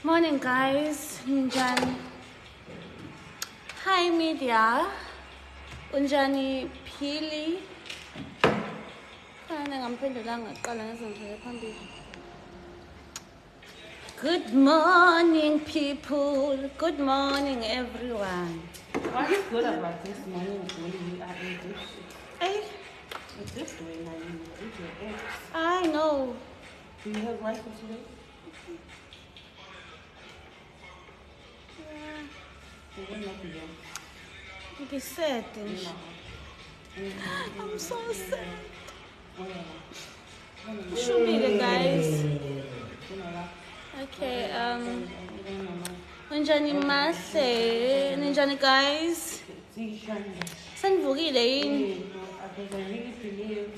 Morning guys, ninjani? Hi media. Unjani Phili? Kana ngamphendulanga kuqala ngeze ngidlule phambili. Good morning people. Good morning everyone. What is good about this morning, Goli? We are in deep shit. Hey, It's this way now. You with your ex. I know. Do you have wife for today? Yeah. You don't like it. Ngisad nje. I'm so sad. Ushubile guys. Okay, unjani mahle? Ninjani guys? Sanivukile yini? Because I really believe.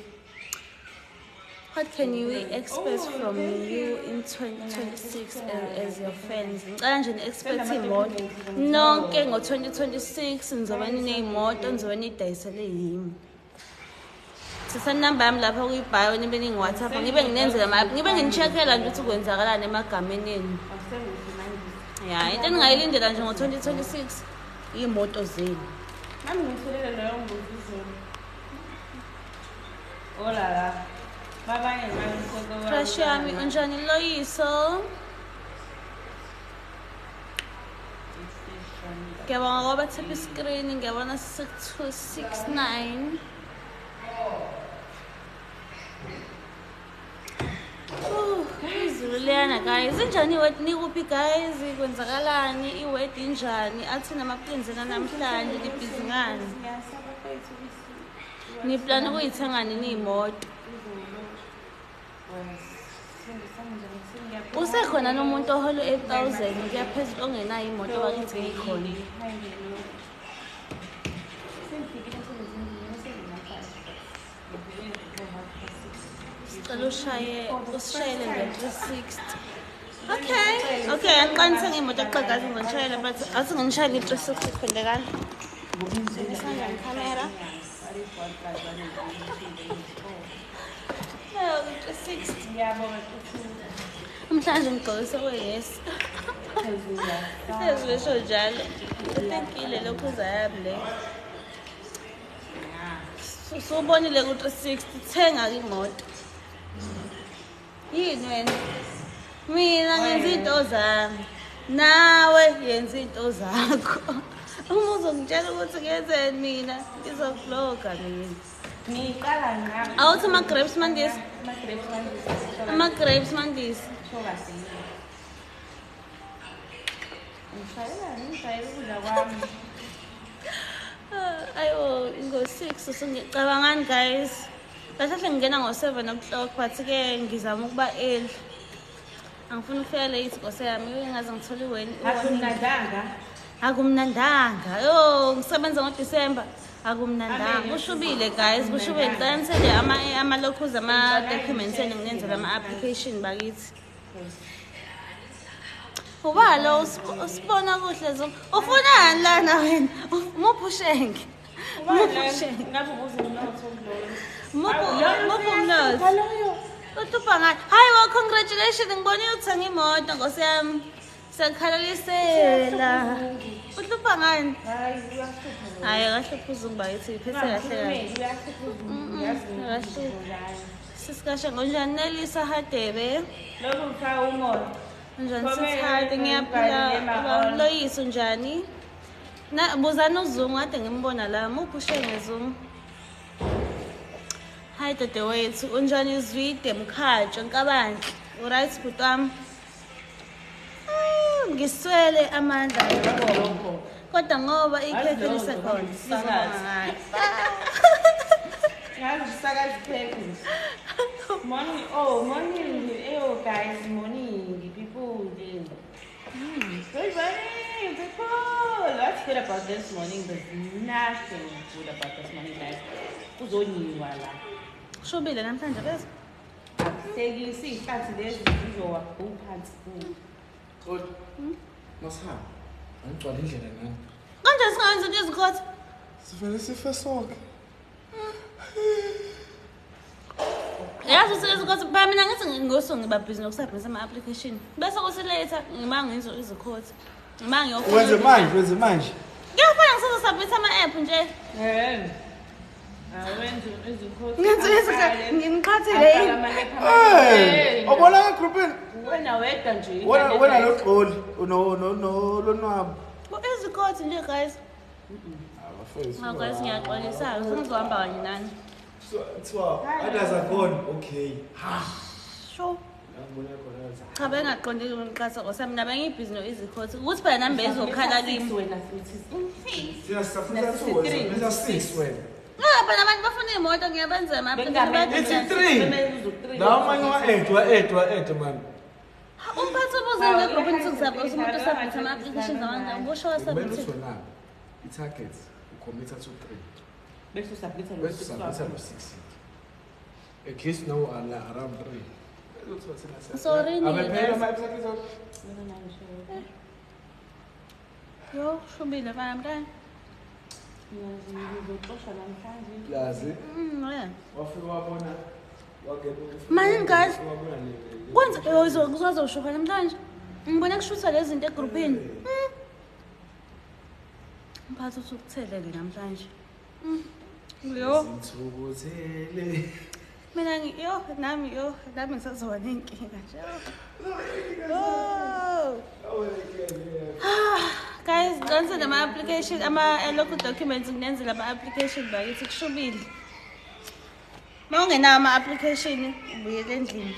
What can you expect from you in 2026 as your fans? Ngicela nje ni-expect imoto. Nonke ngo-2026 nizobe niney'moto, nizobe nidayisele yimi. Thatha inamba yami lapha kwi-bio nibe ningi-WhatsApp, ngibe nginenzela ngibe ngini-check-ela nje ukuthi kwenzakalani emagameni enu. Ya, into eningayilindela nje ngo-2026 iy'moto zenu. Nami ngitholile leyo mbuzo izolo. Oh la la. Babanye manje. Crush yami, unjani Loyiso? Ngiyabonga ngoba tap screen, ngiyabona 6269. Izulu liyana guys. Injani iwet nikuphi guys? Kwenzakalani? Iwet injani? Athini ama-plans enu namhlanje? Nibhizi ngani? Niplana ukuyithenga nini iy'moto? Usekhona nomuntu ohola u-8,000 kuya phezulu ongenayo imoto bakithi ngikhona. Sicela ushaye usishayele nge-360. Okay, okay, angiqali ngithenge imoto kuqala guys ngizonishayela but athi nginishayele i-360 khondekani. Ngisanjani camera? No, 360. Ngiyabonga ukuthi Namhlanje ngigqokise kweyesi. Hlezi besho njalo. Utekile lokhu uzayami le. Usubonile ku-360 thenga-ke imoto. Yini wena? Mina ngenza iy'nto zami. Nawe yenza iy'nto zakho. Uma uzongitshela ukuthi ngenzeni mina, ngizokubloga mina. Ngiqala ngami. Awuthi ama-grapes mandisi. Ama-grapes mandisi. Ama-grapes mandisi. Sho kahle. Ngishayela, ngishayela ukudla kwami. Ayo, ngo-6 usungicabangani guys. Kahle kahle ngingena ngo-7 o'clock but-ke ngizama ukuba early. Angifuni ukufika late nkosi yami, ngingaze ngithole iweni. Akumnandanga. Akumnandanga. Yo, ngisebenza ngoDisemba. Akumnandanga. Kushubile guys, kushubile. Ngicela nisende amalokhuza ama-documents enu nginenzele ama-application bakithi. Uba lo usibona kuhle Zuma. Ufunani lana wena? Muphi ushenge? Muphi ushenge? Ngabe ubuza umnotho kuloyo. Muphi umnotho? Uhlupha ngani? Hayi well, congratulations, ngibone uthenga imoto nkosi yami. Siyakhalalisela. Uhlupha ngani? Hayi, uyahlupha. Hayi, akahlupha uZungu bakithi, iphethe kahle kahle. Uyahlupha uZungu, yazi. Akahluphi. Sisikashe ngonjani Nelisa Hadebe? Lokhu ngifaka umoya. Unjani sithande ngiyaphila. Loyiso unjani? Na buzana uZungu kade ngimbona la. Muphi ushenge Zungu? Hi dadewethu, unjani Zwide Mkhatsho Nkabandla? Uright bhuti wami? Ngiswele amandla ngiyabonga. Kodwa ngoba ikhekhe lisekhona, ngizobonga ngayo. Ngazi usakaza ikhekhe nje. Morning, oh morning, eyo guys, morning people. Good morning people. What's good about this morning? There's nothing good about this morning guys. Kuzonyiwa la. Shubile namhlanje bese. Akuhlekisi iy'nhlanzi lezi zizowa uphansi kuwo. Kodwa masihamba. Angigcwala indlela nami. Kanjani singayenza into ezikhotha? Sivele sife sonke. Yazi ukuthi izikhotha phela mina ngithi ngosuku ngiba busy nokusubmit ama-application. Bese kuthi later ngima ngenza izikhotha. Ngima ngiyofuna. Wenze manje, wenze manje. Ngiyafana ngisazosubmit ama-app nje. Eh. Awenze izikhotha. Ngenza izikhotha nginiqhathile yini? Eh, ubona egroupini? Wena wedwa nje. Wena wena lo xoli, no no no lonwabo. Izikhotha nje guys. Abafethu. Hawu guys ngiyaxolisa. Sengizohamba kanye nani. So kuthiwa others are gone. Okay. Ha. Sure. Ngibona khona. Cha bengaqondile umqhaso osami mina bengibhizi no izikhotha. Ukuthi phela nami bezokhala kimi. Wena futhi. Sina safuna 2 wena, sina 6 wena. Ngeke phela abantu bafuna imoto ngiyabenzela ama-application. It's 3. Lawa amanye wa-8 wa-8 wa-8 man. Umphathi ubuze ngegrupini ukuthi umuntu osubmit ama-applications abantu kusho Kumele wasubmit. ukuthi wena i-target ucommit to 3. Bese usubmit lo Bese usubmit lo 6. At least now are around 3. Sorry, nina. Abephela ama-applications. Yo, shubile bana mntana. Ngizoxoshwa namhlanje. Yazi. Yeah. Wafika wabona wagena. Manje guys, wabona le. Kwenza kuzozoshuka namhlanje. Ngibona kushutha lezi zinto egrupini. Mphathi usukuthelele namhlanje. Yo, Ngithukuthele. mina yo nami yo nami ngisazoba nenkinga nje. Yo. Guys, don't ama application ama local documents nginenzela ama application bakithi kushubile. Mawungenawo ama application ubuyele endlini.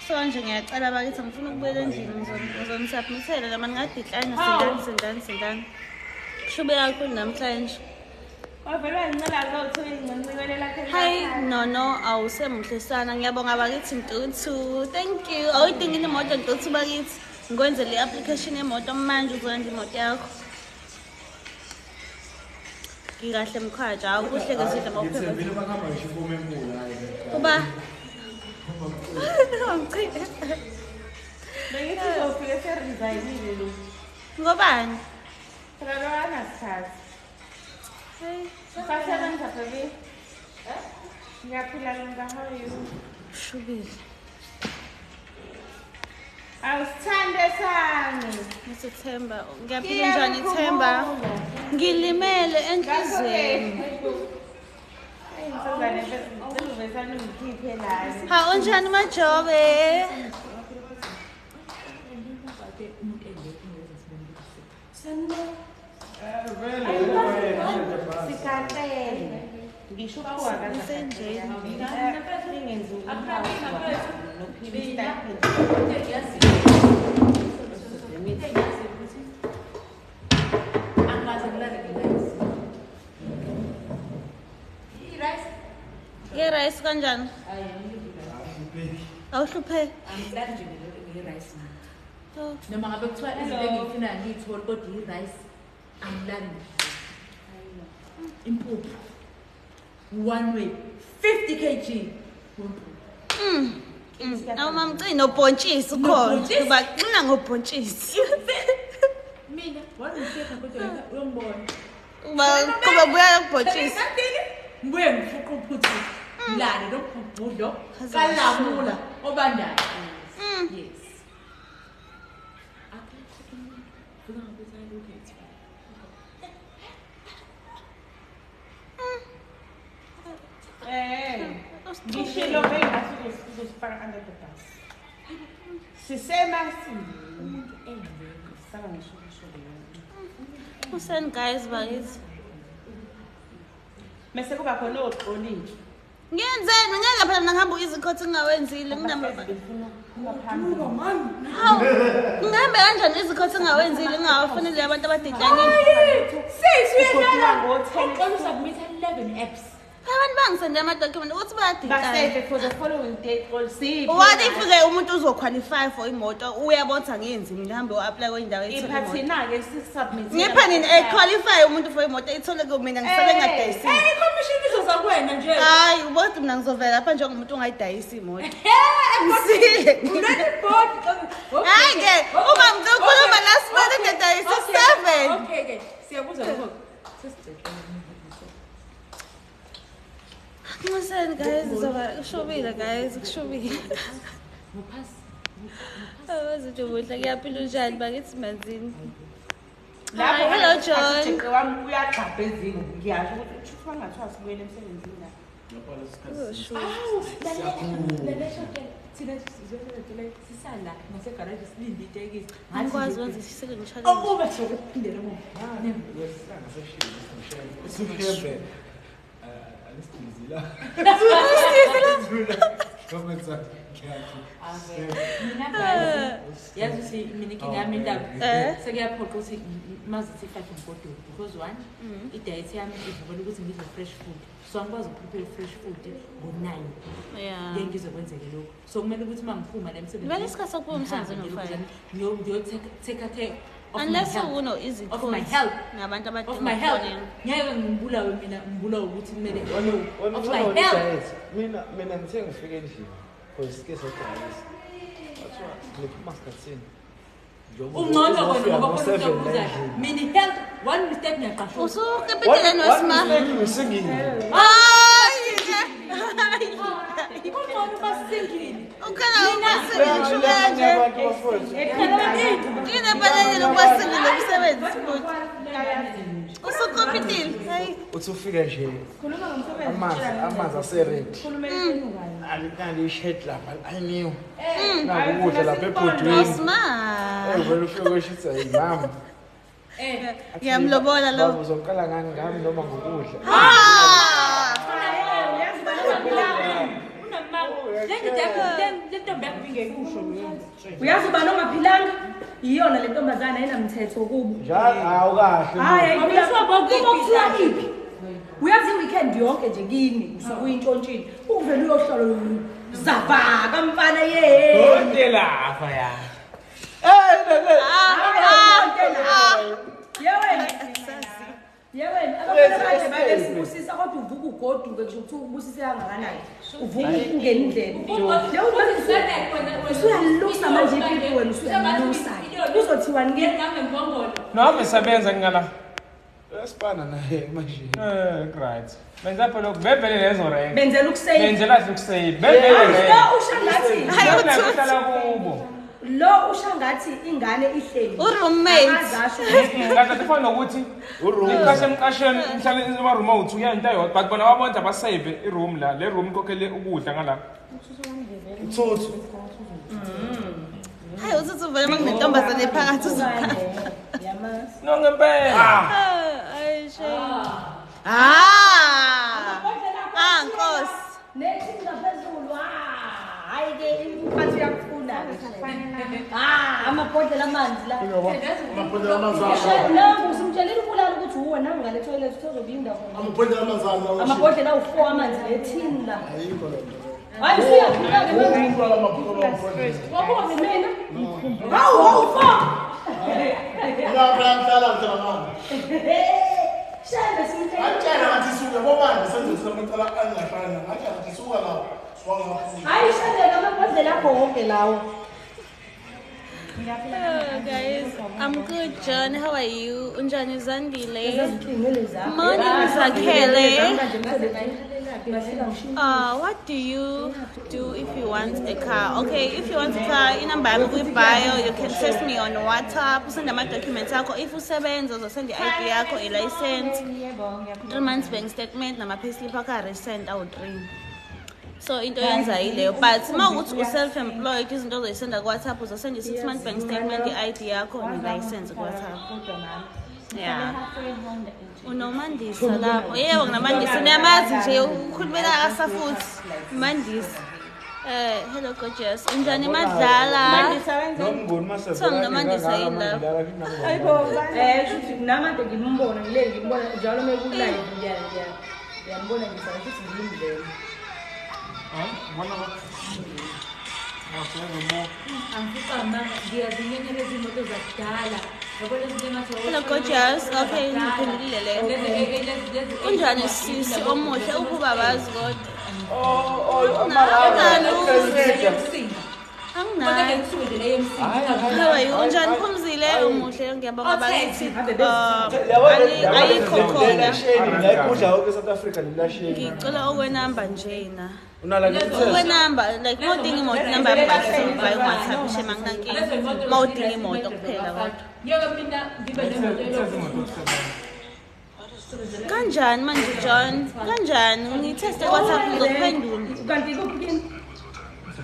So nje ngiyacela bakithi ngifuna ukubuyela endlini ngizonisubmithela lama ningadecline sindani sindani sindani. Kushube kakhulu namhlanje. Wavele wancela lo incinci lakhe. Hi Nono, awusemuhle sana. Ngiyabonga bakithi Ntuthu. Thank you. Awuyidingi imoto Ntuthu bakithi. Ngikwenzele i-application yemoto manje uzolanda imoto yakho. Ngikahle mkhwaja, awukuhle ke sidla mawuphepha. Ngithembile bakuhamba ngisho ifomu enkulu hayi. Kuba Ngicile. Bengithi uzofike seresignile lo. Ngobani? Phela lo anasikhathi. Hey, Usasebenza baby? Eh? Ngiyaphila Lunga, how are you? Shubile. Awusithande sami. Ngisethemba. Ngiyaphila njani Themba? Ngilimele enhlizweni. Ha unjani Majobe? Ngisho ukuwa Nge-rice kanjani? Awuhlupheki. Angilali nje nge-rice mina. Noma ngabe kuthiwa izinto engiyifunayo ngiyitholi kodwa i-rice angilali nje. Impuphu. One way 50 kg. Wempuphu. Awu mamcino ubhontshisi ukhona. Ubaqina ngobhontshisi. Mina one mistake kodwa uyombona. Uba kuba buya ubhontshisi. Ngibuye ngifuqa uphuthu. Lana lo bhubhudlo kalamula obandayo. Yes. Akekho umuntu funa ukuthi ayilokhu ethi. Ngishilo bengathi uzosifaka under the bus. Sisemasini. Umuntu engekho. Saba ngisho kusho leyo. Useni guys bakithi. Mase kuba khona oxolile. Ngiyenzeni ngeke phela mina ngihamba izikhotha ngingawenzile nginama. Hawu ngihambe kanjani izikhotha ngingawenzile ngingawafanele abantu abadidlanile. Sisi uyadlala. Uqala usubmit 11 apps. Abantu bangisende ama-document ukuthi bayadidlana. Basave for the following day all see. What if ke umuntu uzoqualify for imoto uyabona ukuthi angiyenzi mina ngihambe u-apply kwindawo ethole imoto. Iphathina ke sisubmit. Ngipha nini equalify umuntu for imoto ithole kumina ngisale ngadayisi. Eh commission izoza kuwena nje. Hayi ubona mina ngizovela lapha njengomuntu ongayidayisi imoto. Ngisile. Hayi ke uma ngizokhuluma last month ngidayisa 7. Okay ke siyabuzwa lokho. Sesicela. Nxuseni guys, ngizoba kushubile guys, kushubile. Awazi ukuthi kuyaphila unjani bakithi manzini. Lapho Hello John. Jeqe wami uyagxabha eziko. Ngiyasho ukuthi uthi bangathiwa sibuyele emsebenzini la. Thina sizolele sisala ngasegaraji silinde itekisi. Angikwazi ukwenza isiselo challenge. Okube sokuphindela emuva. Mina guys, yazi ukuthi mina inkinga yami indaba sekuyaphoqa ukuthi mazithi 5 ngigoduke because one i-diet yami ivumela ukuthi ngidle fresh food, so angikwazi ukuprepare fresh food ngo-9. Yeah. Ngeke ngizokwenzeke lokho, so kumele ukuthi uma ngiphuma la emsebenzini Vele isikhathi sokuphuma emsebenzini ngo-5. ngiyo-take care of my Unless health. uno easy Of my health. Nabantu Of my health. Ngeke ngibulawe mina, ngibulawe ukuthi kumele of my health. Mina mina ngithe ngifike endlini because sike sadayisa. Wathiwa ngiphuma sikhathini. Ungcono kona ngoba khona umuntu obuzayo. Mina health one mistake ngiyaqashwa. Usukepitele nosima. Ngisingile. Hayi. Ungcono basingile. Ukhala ukusingile nje. Ngine balekile ukubasingile umsebenzi futhi. Usukopitile. Hayi. Uthi ufika nje Khuluma ngomsebenzi. amanzi aseready. Khuluma enukayo. Alikali ished lapha ayiniwe. Naku ukudla lapha ebhodweni. Osma. Eh vele ufike kweshitha hey mama. Ngiyamlobola lo. Baba uzoqala ngani ngami noma ngokudla? Ah! Uyazi ubani ongaphilanga? Iyona le ntombazana ayinamthetho kubo. Njalo awukahle. Hayi ayiphilanga. Kuthiwa iphi? Uyazi i-weekend yonke nje kini usuke uyintshontshile. Uvele uyohlola zavaka mfana ye. Konke lapha ya. Yewena. Yewena abafana manje babesibusisa kodwa uvuka ugoduke ngisho kuthiwa ubusise kangakanani. Uvuka ungena indlela. Usuyalusa manje ipipi wena usuyalusa. Kuzothiwani ke? Noma isebenza ngala. Uyasipana naye manje. Right. Benza phela lokhu bevele lezo rank. Benzela ukusave. Benzela nje ukusave. Bevele rank. Lo usha ngathi Hayi kubo. Lo usha ngathi ingane ihleli. U-roommate. Ngathi kufana nokuthi iqashe emqasheni mhlawumbe ama room awu2 kuyinto eyodwa but bona babona abasave iroom la le room ikhokhele ukudla ngala. Uthuthu. Hayi uthuthu vele makunentombazane phakathi uzokhala. No ngempela. Ay shame. Ah! Ah Nkosi. Nethi ngaphezulu hayi ke impatho yakufuna. Ah amabhodlela amanzi la. Amabhodlela amanzi. Nangu usimtshelile ubulala ukuthi uwe nangu ngale toilet uzobe indawo. Amabhodlela amanzi la. Amabhodlela awu4 amanzi lethini la. Ayikho lento. Hayi usuyaphila ke manje. Wabona mina. Hawu hawu 4. Lapha ngihlala ngicela mama. Shame simtshela. Atshela ngathi suka bomanje senze samcela angahlala. Ngathi ngathi suka lapha. Hayi shame amabhodlela akho wonke lawo. Hello guys, I'm good John, how are you? Unjani Zandile? Morning Zakhele. What do you do if you want a car? Okay, if you want a car, inamba yami kwi-bio, you can text me on WhatsApp, usende ama-documents akho. If usebenza uzosenda i-ID yakho, i-license, 3 months bank statement, nama-payslip akho a-recent awu-3. So into yenza yileyo, but uma ukuthi u-self-employed izinto ozoyisenda ku-WhatsApp uzosenda i-6 month bank statement, i-ID yakho ne-license ku-WhatsApp. Yeah. Unomandisa lapho. Yebo nginamandisa. Niyamazi nje ukhulumela asafuthi. Mandisa. Hello gorgeous. Unjani Madlala? Nomnguni masevela. Nomandisa yini lapho? Hayibo. Shuthi namanje ngimbona ngile ngimbona njalo meku-live ngiyambona ngisana futhi ngimvele. Hello gorgeous. Okay, ngiphendulile le. Unjani sisi omuhle ukuba bazi kodwa. Oh, Anginayo. How are you? Unjani Phumzile? Umuhle, ngiyabonga bakithi. Ayikho khona. La ikudla yonke eSouth Africa lelasheni. Ngicela okwenamba njena. Unala ngithe. Okwenamba like mawudinga imoto inamba yami bayi WhatsApp shema nginankinga. Mawudinga imoto kuphela kodwa. Ngeke mina ngibe nemoto elokhu. Kanjani manje John? Kanjani? Ngitheste WhatsApp ngizokuphendula. Kanti kuphi kini?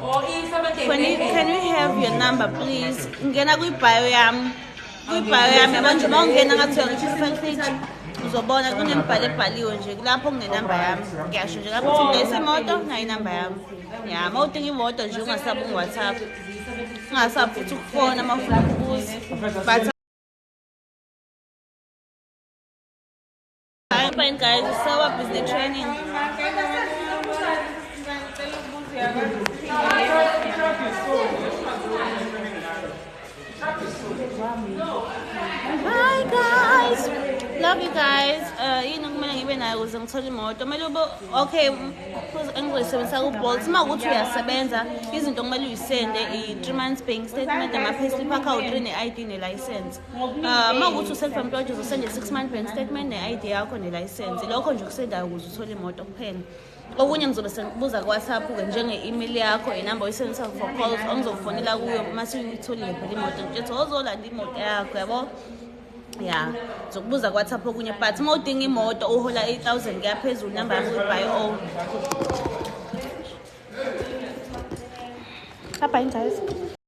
Oh, i-seven Can we have your number please? Ngena kwi-bio yami. Kwi-bio yami yabo nje mawungena ngathi uya profile page uzobona kunemibhalo ebhaliwe nje kulapho kunenamba yami. Ngiyasho nje lapho uthi ngidayisa imoto nayo inamba yami. Ya, mawudinga imoto nje ungasabi ungu-WhatsApp. Ungasabi futhi ukufona uma ufuna ukubuza. But I'm fine guys, so up is the training. Bye guys. Love you guys. Yini okumele ngibe nayo ukuze ngithole imoto? Kumele ube okay, engizoyisebenzisa ku-Bolt. Uma ukuthi uyasebenza, izinto okumele uyisende i-3 months bank statement, ama-payslip akho awu-3 ne-ID ne-license. Uma ukuthi u-self-employed uzosenda i-6 month bank statement ne-ID yakho ne-license. Lokho nje okusendayo ukuze uthole imoto kuphela. Okunye ngizobe sengikubuza ku-WhatsApp-ke njenge-email yakho, inamba oyisebenzisa for calls, ongizokufonela kuyo uma suyitholile phela imoto. Ngitsho ozolanda imoto yakho, yabo? Ya, ngizokubuza ku-WhatsApp okunye but uma udinga imoto uhola 8000 kuya phezulu namba yami kuyi-bio. Bye bye guys.